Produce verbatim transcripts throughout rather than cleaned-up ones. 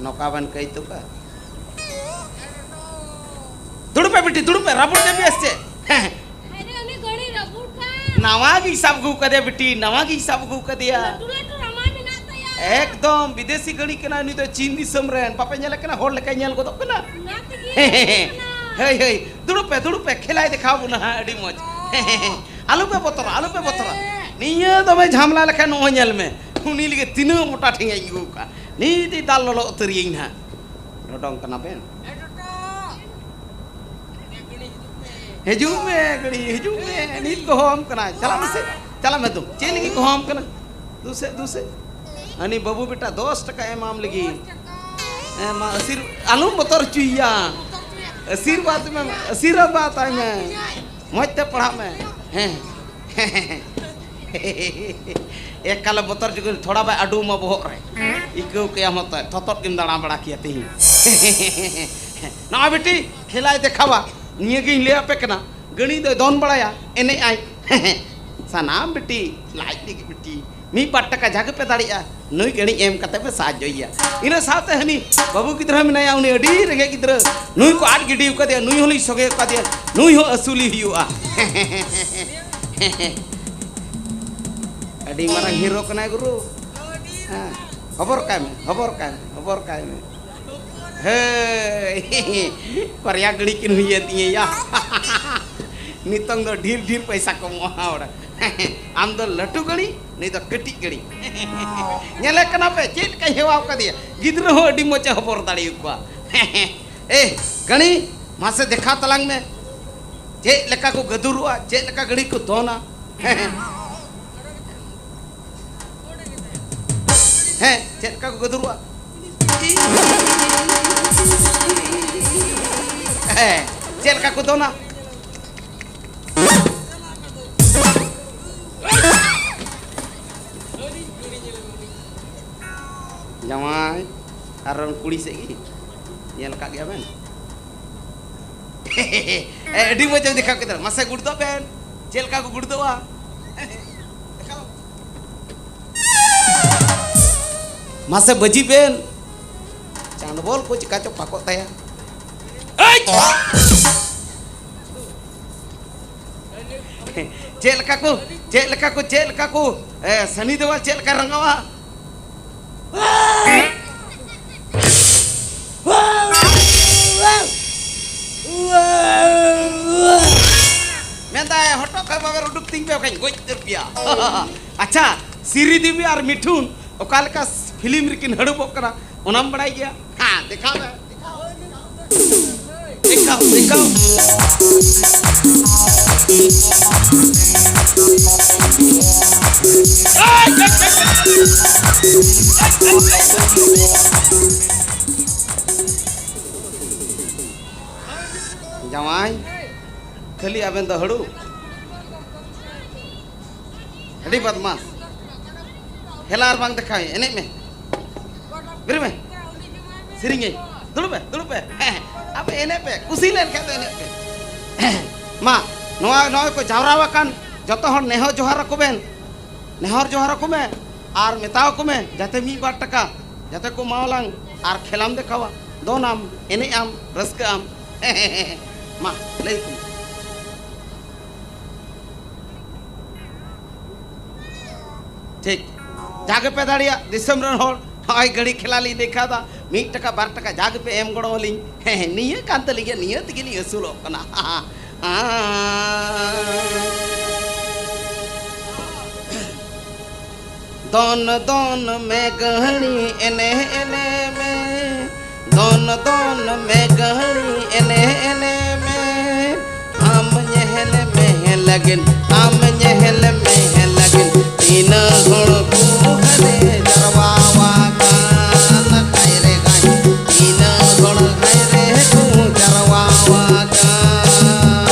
ᱱᱚᱝᱠᱟ ᱵᱮᱱ ᱠᱟᱹᱭ ᱛᱩᱠᱟ᱾ ᱫᱩᱲᱩᱵ ᱯᱮ ᱵᱤᱴᱤ, ᱫᱩᱲᱩᱵ ᱯᱮ, ᱨᱟᱵᱩᱲ ᱫᱮᱵᱤ ᱟᱥᱪᱮ? ᱟᱨᱮ, ᱩᱱᱤ ᱜᱟᱹᱲᱤ ᱨᱟᱵᱩᱲ ᱠᱟᱱ᱾ ᱱᱟᱣᱟ ᱜᱮ ᱥᱟᱵ ᱟᱹᱜᱩ ᱠᱟᱫᱮᱭᱟ ᱵᱤᱴᱤ, ᱱᱟᱣᱟ ᱜᱮ ᱥᱟᱵ ᱟᱹᱜᱩ ᱠᱟᱫᱮᱭᱟ᱾ ᱞᱟᱹᱴᱩ ᱞᱟᱹᱴᱩ ᱨᱟᱢᱟᱭ ᱢᱮᱱᱟᱜ ᱛᱟᱭᱟ᱾ ᱮᱠᱫᱚᱢ ᱵᱤᱫᱮᱥᱤ ᱜᱟᱹᱲᱤ ᱠᱟᱱᱟ ᱩᱱᱤ ᱫᱚ, ᱪᱤᱱ ᱫᱤᱥᱚᱢ ᱨᱮᱱ᱾ ᱵᱟᱯᱮ ᱧᱮᱞᱮ ᱠᱟᱱᱟ? ᱦᱚᱲ ᱞᱮᱠᱟᱭ ᱧᱮᱞ ᱜᱚᱫᱚᱜ ᱠᱟᱱᱟ᱾ ᱚᱱᱟ ᱛᱮᱜᱮ ᱦᱳᱭ, ᱦᱳᱭ, ᱫᱩᱲᱩᱵ ᱯᱮ, ᱫᱩᱲᱩᱵ ᱯᱮ, ᱠᱷᱮᱞᱟᱭ ᱫᱮᱠᱷᱟᱣ ᱵᱚᱱᱟ ᱦᱟᱸᱜ, ᱟᱹᱰᱤ ᱢᱚᱡᱽ᱾ ᱟᱞᱚ ᱯᱮ ᱵᱚᱛᱚᱨᱚᱜ, ᱟᱞᱚ ᱯᱮ ᱵᱚᱛᱚᱨᱚᱜ᱾ ᱱᱤᱭᱟᱹ ᱫᱚᱢᱮ ᱡᱷᱟᱢᱞᱟ ᱞᱮᱠᱷᱟᱱ ᱱᱚᱜᱼᱚᱭ ᱧᱮᱞ ᱢᱮ, ᱩᱱᱤ ᱞᱟᱹᱜᱤᱫ ᱛᱤᱱᱟᱹᱜ ᱢᱚᱴᱟ ᱴᱷᱮᱸᱜᱟᱧ ᱟᱹᱜᱩ ᱠᱟᱜᱼᱟ᱾ ᱱᱤᱛ ᱫᱟᱞ ᱞᱚᱞᱚ ᱩᱛᱟᱹᱨᱤᱭᱟᱹᱧ ᱦᱟᱸᱜ᱾ ᱰᱚᱰᱚᱝ ᱠᱟᱱᱟ ᱵᱮᱱ? ᱦᱤᱡᱩᱜ ᱢᱮ, ᱜᱟᱹᱲᱤ, ᱦᱤᱡᱩᱜ ᱢᱮ᱾ ᱱᱤᱛ ᱠᱚ ᱦᱚᱦᱚᱣᱟᱢ ᱠᱟᱱᱟ᱾ ᱪᱟᱞᱟᱜ ᱢᱮᱥᱮ, ᱪᱟᱞᱟᱜ ᱢᱮ ᱫᱩ᱾ ᱪᱮᱫ ᱞᱟᱹᱜᱤᱫ ᱠᱚ ᱦᱚᱦᱚᱣᱟᱢ ᱠᱟᱱᱟ? ᱫᱩ ᱥᱮ, ᱫᱩ ᱥᱮ᱾ ᱦᱟᱹᱱᱤ ᱵᱟᱹᱵᱩ ᱵᱮᱴᱟ ᱫᱚᱥ ᱴᱟᱠᱟ ᱮᱢᱟᱢ ᱞᱟᱹᱜᱤᱫ᱾ ᱦᱮᱸ, ᱢᱟ ᱟᱥᱤᱨ-, ᱟᱞᱚᱢ ᱵᱚᱛᱚᱨ ᱦᱚᱪᱚᱭᱮᱭᱟ᱾ ᱟᱥᱤᱨᱵᱟᱫᱽ ᱢᱮ, ᱟᱥᱤᱨᱵᱟᱫᱽ ᱟᱭ ᱢᱮ᱾ ᱢᱚᱡᱽ ᱛᱮ ᱯᱟᱲᱦᱟᱜ ᱢᱮ᱾ ᱦᱮᱸ᱾ ᱮᱠᱟᱞᱮ ᱵᱚᱛᱚᱨ ᱦᱚᱪᱚ ᱠᱮᱫ, ᱛᱷᱚᱲᱟ ᱵᱟᱭ ᱟᱹᱰᱩ ᱟᱢᱟ ᱵᱚᱦᱚᱜ ᱨᱮ᱾ ᱤᱠᱟᱹᱣ ᱠᱮᱭᱟᱢ ᱦᱚᱸ ᱛᱚ, ᱛᱷᱚᱛᱚᱫ ᱜᱮᱢ ᱫᱟᱬᱟ ᱵᱟᱲᱟ ᱠᱮᱭᱟ ᱛᱮᱦᱮᱧ᱾ ᱱᱚᱜᱼᱚᱭ ᱵᱤᱴᱤ, ᱠᱷᱮᱞᱟᱭ ᱫᱮᱠᱷᱟᱣᱟ᱾ ᱱᱤᱭᱟᱹ ᱜᱤᱧ ᱞᱟᱹᱭ ᱟᱯᱮ ᱠᱟᱱᱟ, ᱜᱟᱹᱲᱤ ᱫᱚᱭ ᱫᱚᱱ ᱵᱟᱲᱟᱭᱟ, ᱮᱱᱮᱡ ᱟᱭ᱾ ᱥᱟᱱᱟᱢ ᱵᱤᱴᱤ ᱞᱟᱡ ᱞᱟᱹᱜᱤᱫ ᱵᱤᱴᱤ ᱢᱤᱫ ᱵᱟᱨ ᱴᱟᱠᱟ ᱡᱟᱜᱮ ᱯᱮ ᱫᱟᱲᱮᱭᱟᱜᱼᱟ, ᱱᱩᱭ ᱜᱟᱹᱲᱤ ᱮᱢ ᱠᱟᱛᱮ ᱯᱮ ᱥᱟᱦᱟᱡᱽᱡᱚᱭᱮᱭᱟ᱾ ᱤᱱᱟᱹ ᱥᱟᱶᱛᱮ ᱦᱟᱹᱱᱤ ᱵᱟᱹᱵᱩ ᱜᱤᱫᱽᱨᱟᱹ ᱢᱮᱱᱟᱭᱟ, ᱩᱱᱤ ᱟᱹᱰᱤ ᱨᱮᱸᱜᱮᱡ ᱜᱤᱫᱽᱨᱟᱹ, ᱱᱩᱭ ᱠᱚ ᱟᱫ ᱜᱤᱰᱤ ᱟᱠᱟᱫᱮᱭᱟ, ᱱᱩᱭ ᱦᱚᱸᱞᱤᱧ ᱥᱚᱜᱮ ᱟᱠᱟᱫᱮᱭᱟ, ᱱᱩᱭ ᱦᱚᱸ ᱟᱹᱥᱩᱞᱤ ᱦᱩᱭᱩᱜᱼᱟ᱾ ᱟᱹᱰᱤ ᱢᱟᱨᱟᱝ ᱦᱤᱨᱳ ᱠᱟᱱᱟᱭ ᱜᱩᱨᱩ᱾ ᱦᱮᱸ, ᱦᱚᱵᱚᱨ ᱠᱟᱭ ᱢᱮ, ᱦᱚᱵᱚᱨ ᱠᱟᱭ ᱢᱮ, ᱦᱚᱵᱚᱨ ᱠᱟᱭ ᱢᱮ᱾ ᱦᱮᱸ, ᱵᱟᱨᱭᱟ ᱜᱟᱹᱲᱤ ᱠᱤᱱ ᱦᱩᱭᱮᱱ ᱛᱤᱧᱟᱹ ᱭᱟ᱾ ᱱᱤᱛᱚᱝ ᱫᱚ ᱰᱷᱮᱨ ᱰᱷᱮᱨ ᱯᱚᱭᱥᱟ ᱠᱚ ᱮᱢᱚᱜᱼᱟ ᱦᱚᱲ᱾ ᱟᱢ ᱫᱚ ᱞᱟᱹᱴᱩ ᱜᱟᱹᱲᱤ, ᱱᱩᱭ ᱫᱚ ᱠᱟᱹᱴᱤᱡ ᱜᱟᱹᱲᱤ᱾ ᱧᱮᱞᱮ ᱠᱟᱱᱟ ᱯᱮ ᱪᱮᱫ ᱞᱮᱠᱟᱭ ᱦᱮᱣᱟᱣ ᱠᱟᱫᱮᱭᱟ? ᱜᱤᱫᱽᱨᱟᱹ ᱦᱚᱸ ᱟᱹᱰᱤ ᱢᱚᱡᱽ ᱮ ᱦᱚᱵᱚᱨ ᱫᱟᱲᱮᱭᱟᱠᱚᱣᱟ᱾ ᱮ ᱜᱟᱹᱲᱤ, ᱢᱟᱥᱮ ᱫᱮᱠᱷᱟᱣ ᱛᱟᱞᱟᱝ ᱢᱮ, ᱪᱮᱫ ᱞᱮᱠᱟ ᱠᱚ ᱜᱟᱹᱫᱩᱨᱚᱜᱼᱟ, ᱪᱮᱫ ᱞᱮᱠᱟ ᱜᱟᱹᱲᱤ ᱠᱚ ᱫᱚᱱᱟ᱾ ᱦᱮᱸ, ᱪᱮᱫ ᱞᱮᱠᱟ ᱠᱚ ᱜᱟᱹᱫᱩᱨᱚᱜᱼᱟ? ᱦᱮᱸ, ᱪᱮᱫ ᱞᱮᱠᱟ ᱠᱚ ᱫᱚᱱᱟ? ᱡᱟᱶᱟᱭ, ᱟᱨ ᱠᱩᱲᱤ ᱥᱮᱫ ᱜᱮ ᱧᱮᱞ ᱟᱠᱟᱫ ᱜᱮᱭᱟ ᱵᱮᱱ? ᱮ, ᱟᱹᱰᱤ ᱢᱚᱡᱽ ᱮᱢ ᱫᱮᱠᱷᱟᱣ ᱠᱮᱫᱟ᱾ ᱢᱟᱥᱮ ᱜᱩᱲᱫᱚᱜ ᱵᱮᱱ, ᱪᱮᱫ ᱞᱮᱠᱟ ᱠᱚ ᱜᱩᱲᱫᱚᱜᱼᱟ? ᱢᱟᱥᱮ ᱵᱟᱹᱡᱤ ᱵᱮᱱ, ᱪᱟᱸᱰᱵᱚᱞ ᱠᱚ ᱪᱤᱠᱟ ᱪᱚ ᱯᱟᱠᱚᱜ ᱛᱟᱭᱟ᱾ ᱮᱭ! ᱪᱮᱫ ᱞᱮᱠᱟ ᱠᱚ, ᱪᱮᱫ ᱞᱮᱠᱟ ᱠᱚ, ᱪᱮᱫ ᱞᱮᱠᱟ ᱠᱚ, ᱮ, ᱥᱟᱹᱱᱤ ᱫᱮᱣᱟᱞ ᱪᱮᱫ ᱞᱮᱠᱟ ᱨᱟᱸᱜᱟᱣᱟ? ᱢᱮᱱᱫᱟᱭ, "ᱦᱚᱴᱚᱜ ᱠᱷᱚᱡ ᱵᱟᱵᱮᱨ ᱩᱰᱩᱠ ᱛᱤᱧ ᱯᱮ, ᱵᱟᱠᱷᱟᱧ ᱜᱚᱡ ᱩᱛᱟᱹᱨ ᱯᱮᱭᱟ᱾" ᱟᱪᱪᱷᱟ, ᱥᱤᱨᱤ ᱫᱮᱵᱤ ᱟᱨ ᱢᱤᱴᱷᱩᱱ ᱚᱠᱟ ᱞᱮᱠᱟ ᱯᱷᱤᱞᱢ ᱨᱮᱠᱤᱱ ᱦᱟᱹᱲᱩᱵᱚᱜ ᱠᱟᱱᱟ, ᱚᱱᱟᱢ ᱵᱟᱲᱟᱭ ᱜᱮᱭᱟ? ᱦᱮᱸ, ᱫᱮᱠᱷᱟᱣ ᱢᱮ᱾ ᱫᱮᱠᱷᱟᱣ, ᱫᱮᱠᱷᱟᱣ᱾ ᱡᱟᱶᱟᱭ, ᱠᱷᱟᱹᱞᱤ ᱟᱵᱮᱱ ᱫᱚ ᱦᱟᱹᱲᱩ? ᱟᱹᱰᱤ ᱵᱟᱫᱢᱟᱥ᱾ ᱦᱮᱞᱟ ᱟᱨ ᱵᱟᱝ ᱫᱮᱠᱷᱟᱣ, ᱮᱱᱮᱡ ᱢᱮ᱾ ᱵᱮᱨᱮᱫ ᱢᱮ᱾ ᱥᱮᱨᱮᱧᱟᱹᱧ᱾ ᱫᱩᱲᱩᱵ ᱯᱮ, ᱫᱩᱲᱩᱵ ᱯᱮ᱾ ᱦᱮᱸ, ᱦᱮᱸ᱾ ᱟᱯᱮ ᱮᱱᱮᱡ ᱯᱮ᱾ ᱠᱩᱥᱤ ᱞᱮᱱ ᱠᱷᱟᱱ ᱫᱚ ᱮᱱᱮᱡ ᱯᱮ᱾ ᱢᱟ, ᱱᱚᱣᱟ, ᱱᱚᱜᱼᱚᱭ ᱠᱚ ᱡᱟᱣᱨᱟ ᱟᱠᱟᱱ ᱡᱚᱛᱚ ᱦᱚᱲ ᱱᱮᱦᱚᱨ ᱡᱚᱦᱟᱨ ᱟᱠᱚ ᱵᱮᱱ᱾ ᱱᱮᱦᱚᱨ ᱡᱚᱦᱟᱨ ᱟᱠᱚ ᱢᱮ᱾ ᱟᱨ ᱢᱮᱛᱟᱣ ᱟᱠᱚ ᱢᱮ, ᱡᱟᱛᱮ ᱢᱤᱫ ᱵᱟᱨ ᱴᱟᱠᱟ ᱡᱟᱛᱮ ᱠᱚ ᱮᱢᱟᱣᱟᱞᱟᱝ᱾ ᱟᱨ ᱠᱷᱮᱞᱟᱢ ᱫᱮᱠᱷᱟᱣᱟ, ᱫᱚᱱᱟᱢ, ᱮᱱᱮᱡ ᱟᱢ, ᱨᱟᱹᱥᱠᱟᱹᱜ ᱟᱢ᱾ ᱢᱟ, ᱞᱟᱹᱭ ᱟᱠᱚ ᱢᱮ᱾ ᱴᱷᱤᱠ᱾ ᱡᱟ ᱜᱮᱯᱮ ᱫᱟᱲᱮᱭᱟᱜ, ᱫᱤᱥᱚᱢ ᱨᱮᱱ ᱦᱚᱲ, ᱱᱚᱜᱼᱚᱭ ᱜᱟᱹᱲᱤ ᱠᱷᱮᱞᱟ ᱞᱤᱧ ᱫᱮᱠᱷᱟᱣ ᱫᱟ, ᱢᱤᱫ ᱴᱟᱠᱟ, ᱵᱟᱨ ᱴᱟᱠᱟ, ᱡᱟ ᱜᱮᱯᱮ ᱮᱢ ᱜᱚᱲᱚ ᱟᱹᱞᱤᱧ᱾ ᱦᱮᱸ, ᱦᱮᱸ, ᱱᱤᱭᱟᱹ ᱠᱟᱱ ᱛᱟᱹᱞᱤᱧ ᱜᱮᱭᱟ, ᱱᱤᱭᱟᱹ ᱛᱮᱜᱮ ᱞᱤᱧ ᱟᱹᱥᱩᱞᱚᱜ ᱠᱟᱱᱟ᱾ ᱫᱚᱱ ᱫᱚᱱ ᱢᱮ ᱜᱟᱹᱦᱲᱤ ᱮᱱᱮᱡ ᱮᱱᱮᱡ ᱢᱮ, ᱫᱚᱱ ᱫᱚᱱ ᱢᱮ ᱜᱟᱹᱦᱲᱤ ᱮᱱᱮᱡ ᱮᱱᱮᱡ ᱢᱮ᱾ ᱟᱢ ᱧᱮᱞ ᱢᱮ ᱞᱟᱹᱜᱤᱫ, ᱟᱢ ᱧᱮᱞ ᱢᱮ ᱞᱟᱹᱜᱤᱫ, ᱛᱤᱱᱟᱹᱜ ᱦᱚᱲ ᱠᱚ ᱦᱟᱭᱨᱮ ᱡᱟᱨᱣᱟ ᱟᱠᱟᱱ, ᱦᱟᱭᱨᱮ ᱜᱟᱭ, ᱛᱤᱱᱟᱹᱜ ᱦᱚᱲ ᱦᱟᱭᱨᱮ ᱠᱚ ᱡᱟᱨᱣᱟ ᱟᱠᱟᱱ᱾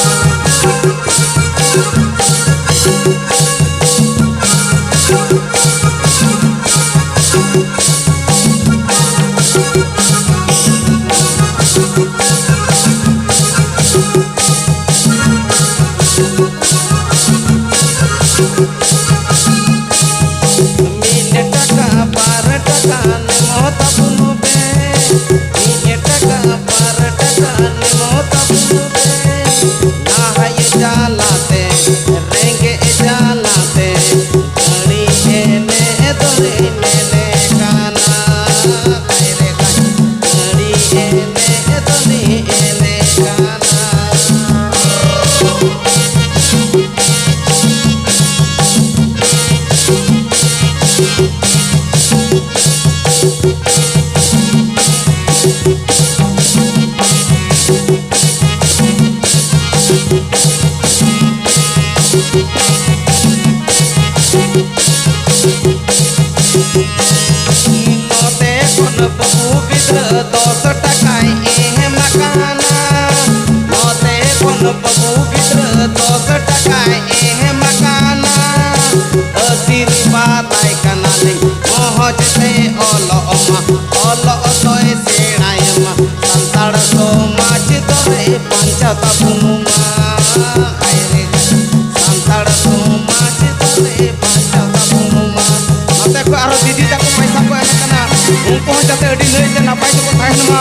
ᱢᱤᱫ ᱴᱟᱠᱟ ᱵᱟᱨ ᱴᱟᱠᱟ ᱱᱮᱢᱚ ᱛᱟᱵᱚᱱ ᱯᱮ, ᱱᱟᱦᱟᱭ ᱡᱟᱞᱟᱛᱮ, ᱨᱮᱸᱜᱮᱡ ᱡᱟᱞᱟᱛᱮ, ᱜᱟᱹᱲᱤ ᱮᱱᱮᱡ ᱫᱚᱞᱤᱧ ᱢᱮᱱᱮ ᱠᱟᱱᱟ᱾ ᱦᱟᱭ ᱨᱮ ᱦᱟᱭ, ᱜᱟᱹᱲᱤ ᱮᱱᱮᱡ ᱫᱚᱞᱤᱧ ᱮᱱᱮᱡ ᱠᱟᱱᱟ᱾ ᱱᱚᱛᱮ ᱠᱷᱚᱱ ᱵᱟᱹᱵᱩ ᱜᱤᱫᱽᱨᱟᱹ ᱫᱚᱥ ᱴᱟᱠᱟᱭ ᱮᱢ ᱟᱠᱟᱱᱟ᱾ ᱱᱚᱛᱮ ᱠᱷᱚᱱ ᱵᱟᱹᱵᱩ ᱜᱤᱫᱽᱨᱟᱹ ᱫᱚᱥ ᱴᱟᱠᱟᱭ ᱮᱢ ᱟᱠᱟᱱᱟ᱾ ᱟᱹᱥᱤᱨᱵᱟᱫᱟᱭ ᱠᱟᱱᱟᱞᱤᱧ ᱢᱚᱦᱚᱡ ᱛᱮ ᱚᱞᱚᱜ ᱢᱟ, ᱚᱞᱚᱜ ᱫᱚᱭ ᱥᱮᱬᱟᱭ ᱢᱟ᱾ ᱥᱟᱱᱛᱟᱲ ᱥᱚᱢᱟᱡᱽ ᱫᱚᱭ ᱵᱟᱧᱪᱟᱣ ᱛᱟᱵᱚᱱ ᱢᱟ᱾ ᱦᱟᱭ ᱨᱮ, ᱥᱟᱱᱛᱟᱲ ᱥᱚᱢᱟᱡᱽ ᱫᱚᱭ ᱵᱟᱧᱪᱟᱣ ᱛᱟᱵᱚᱱ ᱢᱟ᱾ ᱱᱚᱛᱮ ᱠᱷᱚᱱ ᱟᱨᱦᱚᱸ ᱫᱤᱫᱤ ᱛᱟᱠᱚ ᱯᱚᱭᱥᱟ ᱠᱚ ᱮᱢ ᱟᱠᱟᱱᱟ, ᱩᱱᱠᱩ ᱦᱚᱸ ᱡᱟᱛᱮ ᱟᱹᱰᱤ ᱱᱟᱹᱭ ᱛᱮ ᱱᱟᱯᱟᱭ ᱛᱮᱠᱚ ᱛᱟᱦᱮᱱ ᱢᱟ᱾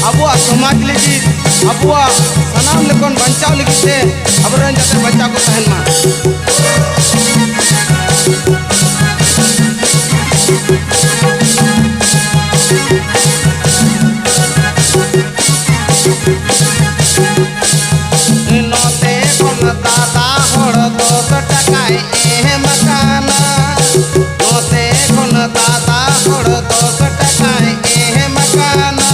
ᱟᱵᱚᱣᱟᱜ ᱥᱚᱢᱟᱡᱽ ᱞᱟᱹᱜᱤᱫ, ᱟᱵᱚᱣᱟᱜ ᱥᱟᱱᱟᱢ ᱞᱮᱠᱟᱱ ᱵᱟᱧᱪᱟᱣ ᱞᱟᱹᱜᱤᱫ ᱛᱮ ᱟᱵᱚᱨᱮᱱ ᱡᱟᱛᱮ ᱵᱟᱧᱪᱟᱣ ᱠᱚ ᱛᱟᱦᱮᱱ ᱢᱟ᱾ ᱱᱚᱛᱮ ᱠᱷᱚᱱ ᱫᱟᱫᱟ ᱦᱚᱲ ᱫᱚᱥ ᱴᱟᱠᱟᱭ ᱮᱢ ᱟᱠᱟᱱᱟ᱾ ᱱᱚᱛᱮ ᱠᱷᱚᱱ ᱫᱟᱫᱟ ᱦᱚᱲ ᱫᱚᱥ ᱴᱟᱠᱟᱭ ᱮᱢ ᱟᱠᱟᱱᱟ᱾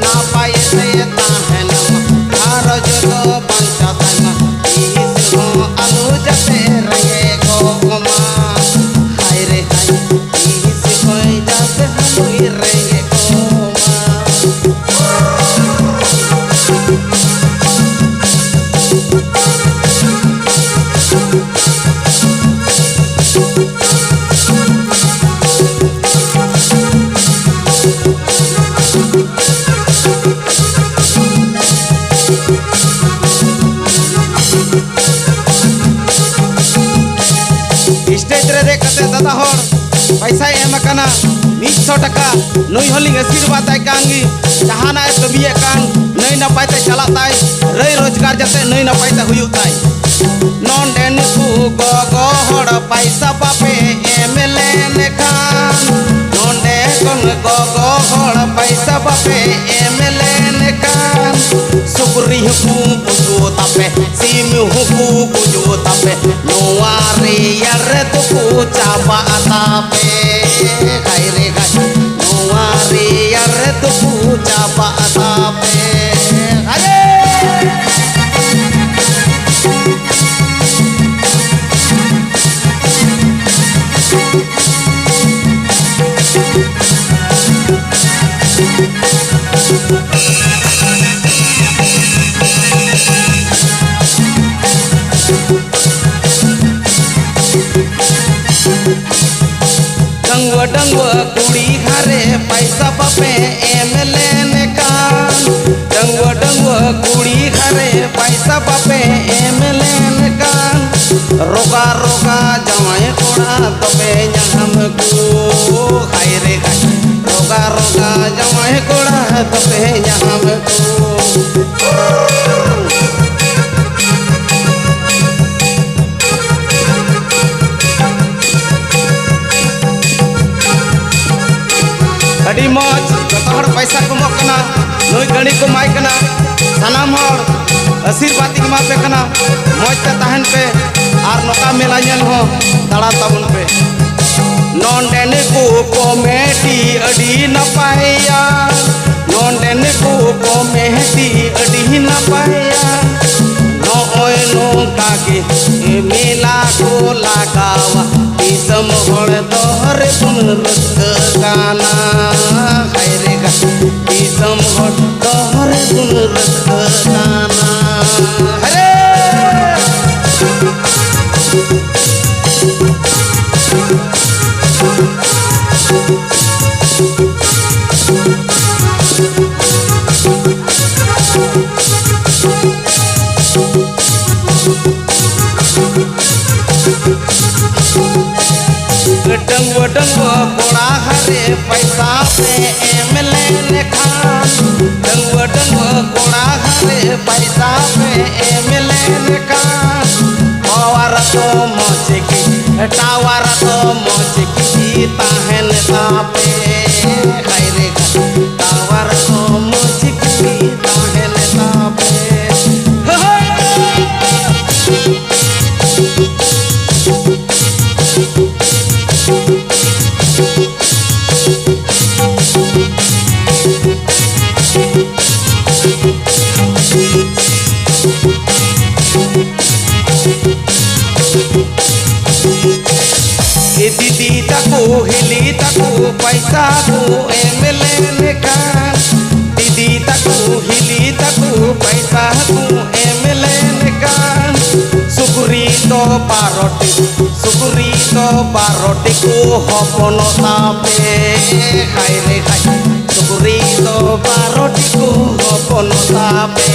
ᱱᱟᱯᱟᱭ ᱛᱮ ᱛᱟᱦᱮᱱ ᱢᱟ, ᱜᱷᱟᱨᱚᱸᱡᱽ ᱫᱚ ᱵᱟᱧᱪᱟᱣ ᱛᱟᱭ ᱢᱟ᱾ ᱛᱤᱥ ᱦᱚᱸ ᱟᱞᱚ ᱡᱟᱛᱮ ᱨᱮᱸᱜᱮᱡᱚᱜ ᱢᱟ᱾ ᱦᱟᱭ ᱨᱮ ᱦᱟᱭ, ᱛᱤᱥ ᱦᱚᱸ ᱡᱟᱛᱮ ᱟᱞᱚᱭ ᱨᱮᱸᱜᱮᱡᱚᱜ ᱢᱟ᱾ ᱥᱴᱮᱡᱽ ᱨᱮ ᱫᱮᱡ ᱠᱟᱛᱮ ᱫᱟᱫᱟ ᱦᱚᱲ ᱯᱟᱭᱥᱟᱭ ᱮᱢ ᱟᱠᱟᱱᱟ ᱢᱤᱫ ᱥᱚ ᱴᱟᱠᱟ᱾ ᱱᱩᱭ ᱦᱚᱸᱞᱤᱧ ᱟᱥᱤᱨᱵᱟᱫ ᱟᱭ ᱠᱟᱱ ᱜᱮ, ᱡᱟᱦᱟᱱᱟᱜ ᱮ ᱠᱟᱹᱢᱤᱭᱮᱫ ᱠᱟᱱ ᱱᱟᱹᱭ ᱱᱟᱯᱟᱭ ᱛᱮ ᱪᱟᱞᱟᱜ ᱛᱟᱭ, ᱨᱟᱹᱭ ᱨᱳᱡᱽᱜᱟᱨ ᱡᱟᱛᱮ ᱱᱟᱹᱭ ᱱᱟᱯᱟᱭ ᱛᱮ ᱦᱩᱭᱩᱜ ᱛᱟᱭ᱾ ᱱᱚᱰᱮ ᱱᱩᱠᱩ ᱜᱚᱜᱚ ᱦᱚᱲ ᱯᱟᱭᱥᱟ ᱵᱟᱯᱮ ᱮᱢ ᱞᱮᱱ ᱠᱷᱟᱱ, ᱱᱚᱰᱮ ᱠᱷᱚᱱ ᱜᱚᱜᱚ ᱦᱚᱲ ᱯᱟᱭᱥᱟ ᱵᱟᱯᱮ ᱮᱢ ᱞᱮᱱ ᱠᱷᱟᱱ, ᱥᱩᱠᱨᱤ ᱦᱚᱸᱠᱚ ᱜᱩᱡᱩᱜ ᱛᱟᱯᱮ, ᱥᱤᱢ ᱦᱚᱸᱠᱚ ᱜᱩᱡᱩᱜ ᱛᱟᱯᱮ, ᱱᱚᱣᱟ ᱨᱮᱭᱟᱲ ᱨᱮ ᱫᱚᱠᱚ ᱪᱟᱵᱟᱜ ᱛᱟᱯᱮ᱾ ᱦᱟᱭ ᱨᱮ ᱦᱟᱭ, ᱱᱚᱣᱟ ᱨᱮᱭᱟᱲ ᱨᱮ ᱫᱚᱠᱚ ᱪᱟᱵᱟᱜ ᱛᱟᱯᱮ᱾ ᱦᱟᱭ ᱨᱮ! ᱰᱟᱺᱜᱩᱣᱟᱹ ᱰᱟᱺᱜᱩᱣᱟᱹ ᱠᱩᱲᱤ ᱜᱷᱟᱨᱮ ᱯᱟᱭᱥᱟ ᱵᱟᱯᱮ ᱮᱢ ᱞᱮᱱ ᱠᱷᱟᱱ, ᱰᱟᱺᱜᱩᱣᱟᱹ ᱰᱟᱺᱜᱩᱣᱟᱹ ᱠᱩᱲᱤ ᱜᱷᱟᱨᱮ ᱯᱟᱭᱥᱟ ᱵᱟᱯᱮ ᱮᱢ ᱞᱮᱱ ᱠᱷᱟᱱ, ᱨᱚᱜᱟ ᱨᱚᱜᱟ ᱡᱟᱶᱟᱭ ᱠᱚᱲᱟ ᱛᱚᱵᱮ ᱧᱟᱢ ᱠᱚ᱾ ᱦᱟᱭ ᱨᱮ ᱦᱟᱭ, ᱨᱚᱜᱟ ᱨᱚᱜᱟ ᱡᱟᱶᱟᱭ ᱠᱚᱲᱟ ᱛᱚᱵᱮ ᱧᱟᱢ ᱠᱚ᱾ ᱟᱹᱰᱤ ᱢᱚᱡᱽ, ᱡᱚᱛᱚ ᱦᱚᱲ ᱯᱟᱭᱥᱟ ᱠᱚ ᱮᱢᱚᱜ ᱠᱟᱱᱟ, ᱱᱩᱭ ᱜᱟᱹᱰᱤ ᱠᱚ ᱮᱢᱟᱭ ᱠᱟᱱᱟ᱾ ᱥᱟᱱᱟᱢ ᱦᱚᱲ ᱟᱥᱤᱨᱵᱟᱫᱽ ᱤᱧ ᱮᱢᱟ ᱯᱮ ᱠᱟᱱᱟ, ᱢᱚᱡᱽ ᱛᱮ ᱛᱟᱦᱮᱱ ᱯᱮ ᱟᱨ ᱱᱚᱝᱠᱟ ᱢᱮᱞᱟ ᱧᱮᱞ ᱦᱚᱸ ᱫᱟᱬᱟ ᱛᱟᱵᱚᱱ ᱯᱮ᱾ ᱱᱚᱰᱮᱱ ᱠᱚ ᱠᱚᱢᱮᱴᱤ ᱟᱹᱰᱤ ᱱᱟᱯᱟᱭᱟ, ᱱᱚᱰᱮᱱ ᱠᱚ ᱠᱚᱢᱮᱴᱤ ᱟᱹᱰᱤ ᱱᱟᱯᱟᱭᱟ᱾ ᱱᱚᱜᱼᱚᱭ ᱱᱚᱝᱠᱟ ᱜᱮ ᱢᱮᱞᱟ ᱠᱚ ᱞᱟᱜᱟᱣᱟ, ᱫᱤᱥᱚᱢ ᱦᱚᱲ ᱫᱚᱦᱚ ᱨᱮᱵᱚᱱ ᱨᱟᱹᱥᱠᱟᱹ ᱠᱟᱱᱟ᱾ ᱦᱟᱭ ᱨᱮ ᱜᱟ, ᱫᱤᱥᱚᱢ ᱦᱚᱲ ᱫᱚᱦᱚ ᱨᱮᱵᱚᱱ ᱨᱟᱹᱥᱠᱟᱹ ᱠᱟᱱᱟ᱾ ᱦᱟᱭ ᱨᱮ! ᱰᱟᱺᱜᱩᱣᱟᱹ ᱰᱟᱺᱜᱩᱣᱟᱹ ᱠᱚᱲᱟ ᱦᱟᱨᱮ ᱯᱟᱭᱥᱟ ᱯᱮ ᱮᱢ ᱞᱮᱱ ᱠᱷᱟᱱ, ᱰᱟᱺᱜᱩᱣᱟᱹ ᱰᱟᱺᱜᱩᱣᱟᱹ ᱠᱚᱲᱟ ᱦᱟᱨᱮ ᱯᱟᱭᱥᱟ ᱯᱮ ᱮᱢ ᱞᱮᱱᱠᱷᱟᱱ ᱯᱟᱣᱟᱨ ᱫᱚ ᱢᱚᱡᱽ ᱜᱮ, ᱴᱟᱣᱟᱨ ᱫᱚ ᱢᱚᱡᱽ ᱜᱮ ᱛᱟᱦᱮᱱ ᱛᱟᱯᱮ᱾ ᱦᱟᱭ ᱨᱮ ᱜᱟᱰᱟ, ᱴᱟᱣᱟᱨ ᱫᱚ ᱢᱚᱡᱽ ᱜᱮ ᱛᱟᱦᱮᱱ ᱛᱟᱯᱮ᱾ ᱦᱳᱭ! ᱫᱤᱫᱤ ᱛᱟᱠᱚ, ᱦᱤᱞᱤ ᱛᱟᱠᱚ, ᱯᱟᱭᱥᱟ ᱠᱚ ᱮᱢ ᱞᱮᱱᱠᱷᱟᱱ, ᱫᱤᱫᱤ ᱛᱟᱠᱚ, ᱦᱤᱞᱤ ᱛᱟᱠᱚ, ᱯᱟᱭᱥᱟ ᱠᱚ ᱮᱢ ᱞᱮᱱᱠᱷᱟᱱ, ᱥᱩᱠᱨᱤ ᱫᱚ ᱵᱟᱨᱚᱴᱤ, ᱥᱩᱠᱨᱤ ᱫᱚ ᱵᱟᱨᱚᱴᱤ ᱠᱚ ᱦᱚᱯᱚᱱᱚᱜ ᱛᱟᱯᱮ᱾ ᱦᱟᱭ ᱨᱮ ᱦᱟᱭ, ᱥᱩᱠᱨᱤ ᱫᱚ ᱵᱟᱨᱚᱴᱤ ᱠᱚ ᱦᱚᱯᱚᱱᱚᱜ ᱛᱟᱯᱮ᱾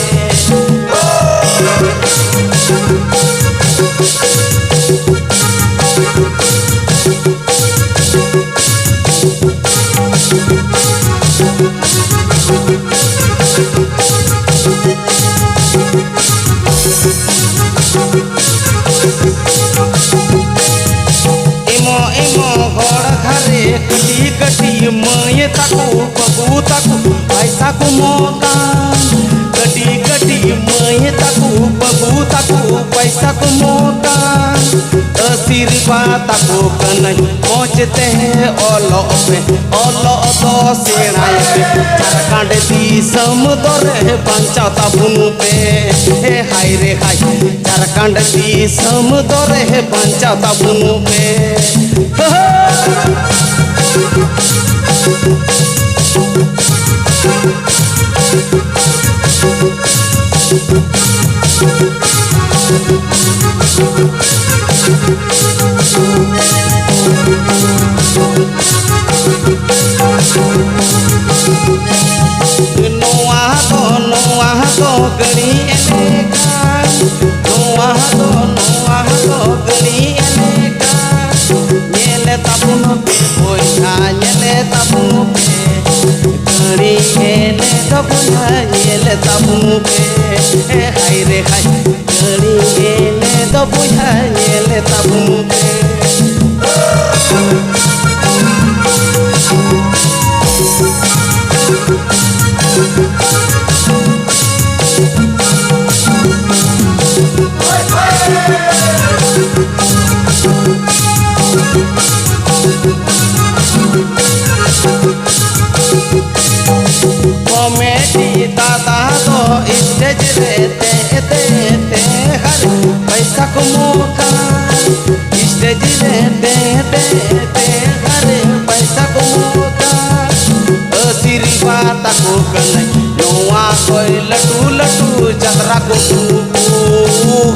ᱮᱢᱚᱜ ᱮᱢᱚᱜ ᱦᱚᱲ ᱜᱷᱟᱨᱮ ᱠᱟᱹᱴᱤᱡ ᱠᱟᱹᱴᱤᱡ ᱢᱟᱹᱭ ᱛᱟᱠᱚ ᱵᱟᱹᱵᱩ ᱛᱟᱠᱚ ᱯᱟᱭᱥᱟ ᱠᱚ ᱮᱢᱚᱜ ᱠᱟᱱ᱾ ᱠᱟᱹᱴᱤᱡ ᱠᱟᱹᱴᱤᱡ ᱢᱟᱹᱭ ᱛᱟᱠᱚ ᱵᱟᱹᱵᱩ ᱛᱟᱠᱚ ᱯᱟᱭᱥᱟ ᱠᱚ ᱮᱢᱚᱜ ᱠᱟᱱ᱾ ᱟᱥᱤᱨᱵᱟᱫ ᱛᱟᱠᱚ ᱠᱟᱹᱱᱟᱹᱧ ᱢᱚᱡᱽ ᱛᱮ ᱚᱞᱚᱜ ᱯᱮ, ᱚᱞᱚᱜ ᱫᱚ ᱥᱮᱬᱟᱭ ᱯᱮ᱾ ᱡᱷᱟᱲᱠᱷᱚᱸᱰ ᱫᱤᱥᱚᱢ ᱫᱚᱨᱮ ᱵᱟᱧᱪᱟᱣ ᱛᱟᱵᱚᱱ ᱯᱮ᱾ ᱦᱮ ᱦᱟᱭ ᱨᱮ ᱦᱟᱭ, ᱡᱷᱟᱲᱠᱷᱚᱸᱰ ᱫᱤᱥᱚᱢ ᱫᱚᱨᱮ ᱵᱟᱧᱪᱟᱣ ᱛᱟᱵᱚᱱ ᱯᱮ᱾ ᱦᱳ ᱦᱳ᱾ ᱱᱚᱣᱟ ᱫᱚ, ᱱᱚᱣᱟ ᱫᱚ ᱜᱟᱹᱲᱤ ᱮᱱᱮᱡ ᱠᱟᱱ, ᱱᱚᱣᱟ ᱫᱚ, ᱱᱚᱣᱟ ᱫᱚ ᱜᱟᱹᱲᱤ ᱮᱱᱮᱡ ᱠᱟᱱ᱾ ᱧᱮᱞᱮ ᱛᱟᱵᱚᱱ ᱯᱮ ᱵᱚᱭᱦᱟ, ᱧᱮᱞᱮ ᱛᱟᱵᱚᱱ ᱯᱮ᱾ ᱜᱟᱹᱲᱤ ᱮᱱᱮ ᱫᱚ ᱵᱚᱭᱦᱟ ᱧᱮᱞ ᱛᱟᱵᱚᱱ ᱯᱮ, ᱦᱟᱭ ᱨᱮ ᱦᱟᱭ, ᱜᱟᱹᱲᱤ ᱮᱱᱮ ᱫᱚ ᱵᱚᱭᱦᱟ ᱧᱮᱞ ᱛᱟᱵᱚᱱ ᱯᱮ᱾ ᱠᱚᱢᱮᱰᱤ ᱫᱟᱫᱟ ᱫᱚ ᱥᱴᱮᱡᱽ ᱨᱮ ᱫᱮᱡ ᱫᱮᱡ ᱛᱮ ᱦᱟᱨ ᱯᱚᱭᱥᱟ ᱠᱚ ᱢᱚᱠᱟ᱾ ᱥᱴᱮᱡᱽ ᱨᱮ ᱫᱮᱡ ᱫᱮᱡ ᱛᱮ ᱦᱟᱨ ᱯᱚᱭᱥᱟ ᱠᱚ ᱢᱚᱠᱟ᱾ ᱟᱥᱤᱨᱵᱟᱫᱽ ᱛᱟᱠᱚ ᱠᱟᱹᱱᱟᱹᱧ ᱱᱚᱣᱟ ᱠᱷᱚᱡ ᱞᱟᱹᱴᱩ ᱞᱟᱹᱴᱩ ᱡᱟᱛᱨᱟ ᱠᱚ ᱠᱩᱠᱩ᱾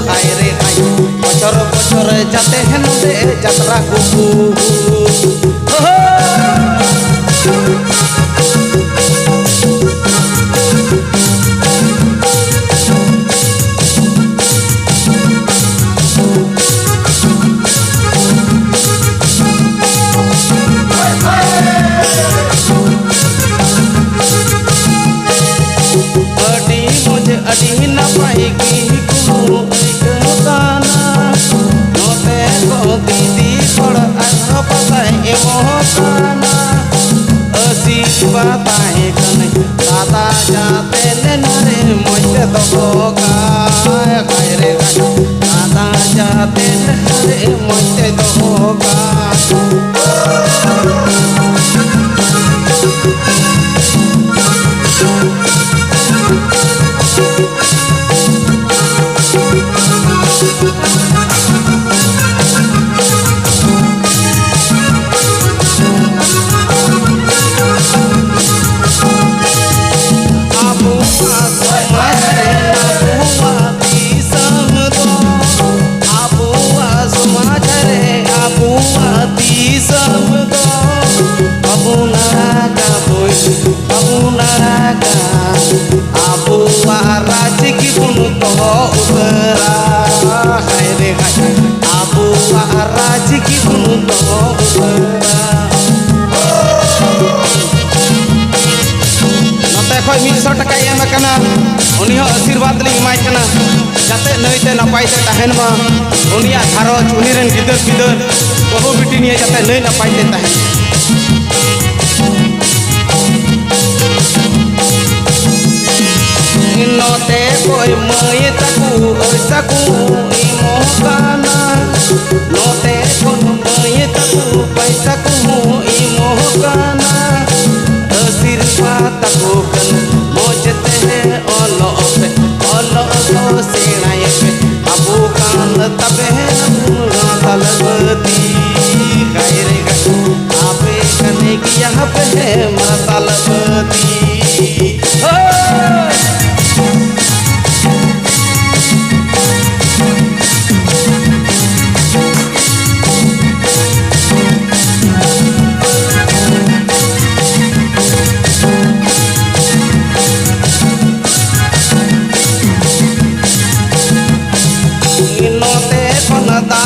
ᱦᱟᱭ ᱨᱮ ᱦᱟᱭ, ᱵᱚᱪᱷᱚᱨ ᱵᱚᱪᱷᱚᱨ ᱡᱟᱛᱮ ᱱᱚᱰᱮ ᱡᱟᱛᱨᱟ ᱠᱩᱠᱩ᱾ ᱟᱹᱰᱤ ᱢᱚᱡᱽ, ᱟᱹᱰᱤ ᱱᱟᱯᱟᱭ ᱜᱮ ᱠᱚ ᱟᱹᱭᱠᱟᱹᱜ ᱠᱟᱱᱟ᱾ ᱱᱚᱛᱮ ᱠᱚ ᱫᱤᱫᱤ ᱦᱚᱲ ᱟᱨᱦᱚᱸ ᱯᱟᱛᱟᱭ ᱮᱢᱚᱜ ᱠᱟᱱᱟ᱾ ᱟᱥᱤᱨᱵᱟᱫᱽ ᱛᱟᱦᱮᱸ ᱠᱟᱱᱟᱭ ᱫᱟᱫᱟ ᱡᱟᱛᱮ ᱞᱮᱱᱟ ᱨᱮ ᱢᱚᱡᱽ ᱛᱮ ᱫᱚᱦᱚ ᱠᱟᱭ᱾ ᱦᱟᱭ ᱨᱮ ᱦᱟᱭ, ᱫᱟᱫᱟ ᱡᱟᱛᱮ ᱞᱮᱱᱟ ᱨᱮ ᱢᱚᱡᱽ ᱛᱮ ᱫᱚᱦᱚ ᱠᱟᱭ᱾ ᱟᱵᱚᱣᱟᱜ ᱥᱚᱢᱟᱡᱽ ᱨᱮ ᱟᱵᱚᱣᱟᱜ ᱫᱤᱥᱚᱢ ᱫᱚ, ᱟᱵᱚᱣᱟᱜ ᱥᱚᱢᱟᱡᱽ ᱨᱮ ᱟᱵᱚᱣᱟᱜ ᱫᱤᱥᱚᱢ ᱫᱚ, ᱵᱟᱵᱚᱱ ᱟᱲᱟᱜᱟ ᱵᱳᱭ, ᱵᱟᱵᱚᱱ ᱟᱲᱟᱜᱟ᱾ ᱟᱵᱚᱣᱟᱜ ᱨᱟᱡᱽ ᱜᱮᱵᱚᱱ ᱫᱚᱦᱚ ᱩᱛᱟᱹᱨᱟ᱾ ᱦᱟᱭ ᱨᱮ ᱦᱟᱭ, ᱟᱵᱚᱣᱟᱜ ᱨᱟᱡᱽ ᱜᱮᱵᱚᱱ ᱫᱚᱦᱚ ᱩᱛᱟᱹᱨᱟ᱾ ᱥᱚ ᱴᱟᱠᱟᱭ ᱮᱢ ᱟᱠᱟᱱᱟ, ᱩᱱᱤ ᱦᱚᱸ ᱟᱥᱤᱨᱵᱟᱫᱽ ᱞᱤᱧ ᱮᱢᱟᱭ ᱠᱟᱱᱟ, ᱡᱟᱛᱮ ᱱᱟᱹᱭᱛᱮ ᱱᱟᱯᱟᱭ ᱛᱮ ᱛᱟᱦᱮᱱ ᱢᱟ, ᱩᱱᱤᱭᱟᱜ ᱜᱷᱟᱨᱚᱸᱡᱽ, ᱩᱱᱤ ᱨᱮᱱ ᱜᱤᱫᱟᱹᱨ ᱯᱤᱫᱟᱹᱨ, ᱵᱟᱹᱦᱩ ᱵᱤᱴᱤ ᱱᱤᱭᱮ ᱡᱟᱛᱮ ᱱᱟᱹᱭ ᱱᱟᱯᱟᱭ ᱛᱮ ᱛᱟᱦᱮᱱ ᱢᱟ᱾ ᱱᱚᱛᱮ ᱠᱷᱚᱡ ᱢᱟᱹᱭ ᱛᱟᱠᱚ ᱯᱚᱭᱥᱟ ᱠᱚ ᱮᱢᱚᱜ ᱠᱟᱱᱟ, ᱱᱚᱛᱮ ᱠᱷᱚᱱ ᱢᱟᱹᱭ ᱛᱟᱠᱚ ᱯᱚᱭᱥᱟ ᱠᱚ ᱮᱢᱚᱜ ᱠᱟᱱᱟ, ᱟᱥᱤᱨᱵᱟᱫᱽ ᱛᱟᱠᱚ ᱠᱟᱱᱟ ᱢᱚᱡᱽ ᱛᱮ ᱚᱞᱚᱜ ᱯᱮ, ᱚᱞᱚᱜ ᱫᱚ ᱥᱮᱬᱟᱭ ᱯᱮ, ᱟᱵᱚ ᱠᱟᱱ ᱛᱟᱵᱮᱱ ᱢᱟᱨᱥᱟᱞ ᱵᱟᱹᱛᱤ᱾ ᱜᱟᱭ ᱨᱮ ᱜᱟᱭ, ᱟᱯᱮ ᱠᱟᱱ ᱜᱮᱭᱟ ᱯᱮ ᱢᱟᱨᱥᱟᱞ ᱵᱟᱹᱛᱤ᱾ ᱦᱳᱭ! ᱱᱚᱛᱮ ᱠᱷᱚᱱ ᱫᱟᱫᱟ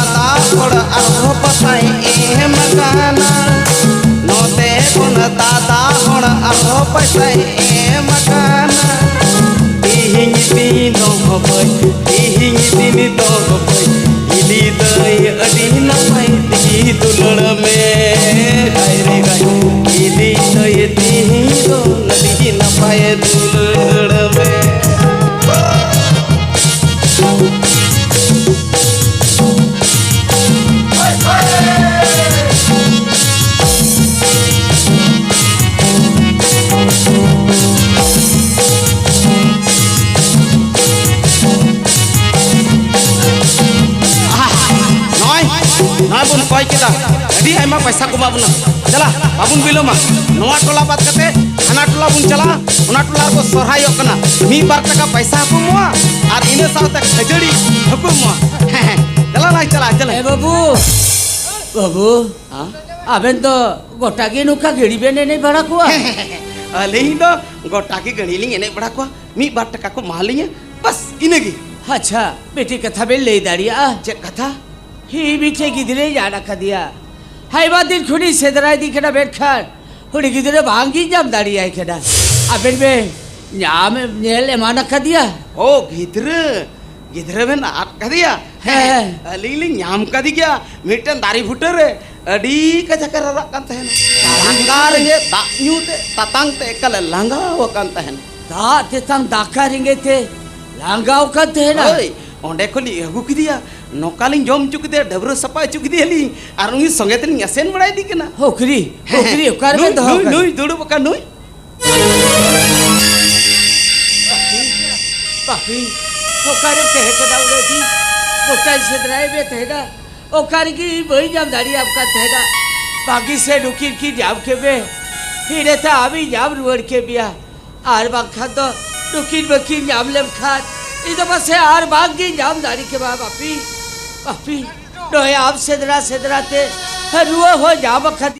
ᱦᱚᱲ ᱟᱨᱦᱚᱸ ᱯᱚᱭᱥᱟᱭ ᱮᱢ ᱟᱠᱟᱱᱟ, ᱱᱚᱛᱮ ᱠᱷᱚᱱ ᱫᱟᱫᱟ ᱦᱚᱲ ᱟᱨᱦᱚᱸ ᱯᱚᱭᱥᱟᱭ ᱮᱢ ᱟᱠᱟᱱᱟ᱾ ᱛᱤᱦᱤᱧ ᱫᱤᱱ ᱫᱚ ᱵᱟᱹᱭ, ᱛᱤᱦᱤᱧ ᱫᱤᱱ ᱫᱚ ᱵᱟᱹᱭ, ᱦᱤᱞᱤ ᱫᱟᱹᱭ ᱟᱹᱰᱤ ᱱᱟᱯᱟᱭ ᱛᱮᱜᱮ ᱫᱩᱞᱟᱹᱲ ᱢᱮ᱾ ᱦᱟᱭ ᱨᱮ ᱜᱟᱭ, ᱦᱤᱞᱤ ᱫᱟᱹᱭ ᱛᱤᱦᱤᱧ ᱫᱚ ᱟᱹᱰᱤ ᱱᱟᱯᱟᱭ ᱫᱩᱞᱟᱹᱲ ᱢᱮ᱾ ᱱᱚᱜᱼᱚᱭ, ᱱᱚᱜᱼᱚᱭ ᱵᱚᱱ ᱠᱚᱭ ᱠᱮᱫᱟ, ᱟᱹᱰᱤ ᱟᱭᱢᱟ ᱯᱚᱭᱥᱟ ᱠᱚ ᱮᱢᱟ ᱵᱚᱱᱟ᱾ ᱪᱟᱞᱟ, ᱵᱟᱵᱚᱱ ᱵᱤᱞᱚᱢᱟ, ᱱᱚᱣᱟ ᱴᱚᱞᱟ ᱵᱟᱫ ᱠᱟᱛᱮ ᱦᱟᱱᱟ ᱴᱚᱞᱟ ᱵᱚᱱ ᱪᱟᱞᱟᱜᱼᱟ, ᱚᱱᱟ ᱴᱚᱞᱟ ᱨᱮᱠᱚ ᱥᱚᱨᱦᱟᱭᱚᱜ ᱠᱟᱱᱟ᱾ ᱢᱤᱫ ᱵᱟᱨ ᱴᱟᱠᱟ ᱯᱚᱭᱥᱟ ᱦᱚᱸᱠᱚ ᱮᱢᱚᱜᱼᱟ ᱟᱨ ᱤᱱᱟᱹ ᱥᱟᱶᱛᱮ ᱠᱷᱟᱹᱡᱟᱹᱲᱤ ᱦᱚᱸᱠᱚ ᱮᱢᱚᱜᱼᱟ᱾ ᱦᱮᱸ, ᱦᱮᱸ, ᱪᱟᱞᱟᱜ ᱞᱟᱝ ᱪᱟᱞᱟᱜᱼᱟ, ᱪᱟᱞᱟᱜ᱾ ᱮ ᱵᱟᱹᱵᱩ, ᱵᱟᱹᱵᱩ, ᱦᱮᱸ? ᱟᱵᱮᱱ ᱫᱚ ᱜᱚᱴᱟ ᱜᱮ ᱱᱚᱝᱠᱟ ᱜᱟᱹᱲᱤ ᱵᱮᱱ ᱮᱱᱮᱡ ᱵᱟᱲᱟ ᱠᱚᱣᱟ? ᱟᱹᱞᱤᱧ ᱫᱚ ᱜᱚᱴᱟ ᱜᱮ ᱜᱟᱹᱲᱤ ᱞᱤᱧ ᱮᱱᱮᱡ ᱵᱟᱲᱟ ᱠᱚᱣᱟ, ᱢᱤᱫ ᱵᱟᱨ ᱴᱟᱠᱟ ᱠᱚ ᱮᱢᱟ ᱞᱤᱧᱟ, ᱵᱟᱥ ᱤᱱᱟᱹᱜᱮ᱾ ᱟᱪᱪᱷᱟ, ᱢᱤᱫᱴᱤᱡ ᱠᱟᱛᱷᱟ ᱵᱮᱱ ᱞᱟᱹᱭ ᱫᱟᱲᱮᱭᱟᱜᱼᱟ? ᱪᱮᱫ ᱠᱟᱛᱷᱟ? ᱦᱤ, ᱢᱤᱫᱴᱮᱡ ᱜᱤᱫᱽᱨᱟᱹᱧ ᱟᱫ ᱟᱠᱟᱫᱮᱭᱟ᱾ ᱦᱟᱭᱢᱟ ᱫᱤᱱ ᱠᱷᱚᱱᱤᱧ ᱥᱮᱸᱫᱽᱨᱟᱭᱮᱫᱮ ᱠᱟᱱᱟ, ᱢᱮᱱᱠᱷᱟᱱ ᱩᱱᱤ ᱜᱤᱫᱽᱨᱟᱹ ᱵᱟᱝ ᱜᱤᱧ ᱧᱟᱢ ᱫᱟᱲᱮᱭᱟᱭ ᱠᱟᱱᱟ᱾ ᱟᱵᱮᱱ ᱵᱮᱱ ᱧᱟᱢᱮᱢ ᱧᱮᱞ ᱮᱢᱟᱱ ᱟᱠᱟᱫᱮᱭᱟ? ᱳ, ᱜᱤᱫᱽᱨᱟᱹ, ᱜᱤᱫᱽᱨᱟᱹ ᱵᱮᱱ ᱟᱫ ᱠᱟᱫᱮᱭᱟ? ᱦᱮᱸ᱾ ᱟᱹᱞᱤᱧ ᱞᱤᱧ ᱧᱟᱢ ᱠᱟᱫᱮ ᱜᱮᱭᱟ ᱢᱤᱫᱴᱮᱱ ᱫᱟᱨᱮ ᱵᱩᱴᱟᱹ ᱨᱮ, ᱟᱹᱰᱤ ᱠᱟᱡᱟᱠ ᱮ ᱨᱟᱨᱟᱜ ᱠᱟᱱ ᱛᱟᱦᱮᱱᱟ᱾ ᱫᱟᱠᱟ ᱨᱮᱸᱜᱮᱡ ᱫᱟᱜ ᱧᱩ ᱛᱮ ᱛᱟᱛᱟᱝ ᱛᱮ ᱮᱠᱟᱞᱮ ᱞᱟᱸᱜᱟᱣ ᱟᱠᱟᱱ ᱛᱟᱦᱮᱱᱟ᱾ ᱫᱟᱜ ᱛᱮᱛᱟᱝ ᱫᱟᱠᱟ ᱨᱮᱸᱜᱮᱡ ᱛᱮ ᱞᱟᱸᱜᱟᱣ ᱟᱠᱟᱱ ᱛᱟᱦᱮᱱᱟ? ᱦᱳᱭ, ᱚᱸᱰᱮ ᱠᱷᱚᱱ ᱞᱤᱧ ᱟᱹᱜᱩ ᱠᱮᱫᱮᱭᱟ, ᱱᱚᱝᱠᱟ ᱞᱤᱧ ᱡᱚᱢ ᱦᱚᱪᱚ ᱠᱮᱫᱮᱭᱟ, ᱰᱟᱹᱵᱽᱨᱟᱹ ᱥᱟᱯᱷᱟ ᱦᱚᱪᱚ ᱠᱮᱫᱮᱭᱟᱞᱤᱧ, ᱟᱨ ᱩᱱᱤ ᱥᱚᱸᱜᱮ ᱛᱮᱞᱤᱧ ᱟᱥᱮᱱ ᱵᱟᱲᱟᱭᱮᱫᱮ ᱠᱟᱱᱟ᱾ ᱦᱳ ᱠᱷᱤᱨᱤ, ᱦᱳ ᱠᱷᱤᱨᱤ, ᱚᱠᱟ ᱨᱮᱵᱮᱱ ᱱᱩᱭ, ᱫᱚᱦᱚ ᱱᱩᱭ, ᱟᱠᱟᱫᱮ? ᱱᱩᱭ ᱫᱩᱲᱩᱵ ᱟᱠᱟᱱ ᱱᱩᱭ᱾ ᱯᱟᱯᱤ, ᱯᱟᱯᱤ, ᱚᱠᱟᱨᱮᱢ ᱛᱟᱦᱮᱸ ᱠᱟᱱᱟ ᱩᱱᱟᱹᱜ ᱫᱤᱱ? ᱜᱚᱴᱟᱧ ᱥᱮᱸᱫᱽᱨᱟᱭᱮᱫ ᱢᱮ ᱛᱟᱦᱮᱸᱱᱟ, ᱚᱠᱟ ᱨᱮᱜᱮ ᱵᱟᱹᱧ ᱧᱟᱢ ᱫᱟᱲᱮᱭᱟᱢ ᱠᱟᱱ ᱛᱟᱦᱮᱸᱱᱟ᱾ ᱵᱟᱹᱜᱤ ᱥᱮ ᱱᱩᱠᱤᱱ ᱠᱤᱱ ᱧᱟᱢ ᱠᱮᱫ ᱢᱮ, ᱤᱱᱟᱹᱛᱮ ᱟᱢᱤᱧ ᱧᱟᱢ ᱨᱩᱣᱟᱹᱲ ᱠᱮᱫ ᱢᱮᱭᱟ᱾ ᱟᱨ ᱵᱟᱝᱠᱷᱟᱱ ᱫᱚ ᱱᱩᱠᱤᱱ ᱵᱟᱹᱠᱤᱱ ᱧᱟᱢ ᱞᱮᱢ ᱠᱷᱟᱱ ᱤᱧ ᱫᱚ ᱯᱟᱥᱮ ᱟᱨ ᱵᱟᱝ ᱜᱤᱧ ᱧᱟᱢ ᱫᱟᱲᱮ ᱠᱮᱢᱟ ᱵᱟᱯᱤ, ᱵᱟᱯᱤ᱾ ᱱᱚᱜᱼᱚᱭ ᱟᱢ ᱥᱮᱸᱫᱽᱨᱟ ᱥᱮᱸᱫᱽᱨᱟ ᱛᱮ ᱨᱩᱣᱟᱹ ᱦᱚᱸ ᱧᱟᱢ ᱟᱠᱟᱫᱤᱧᱟ᱾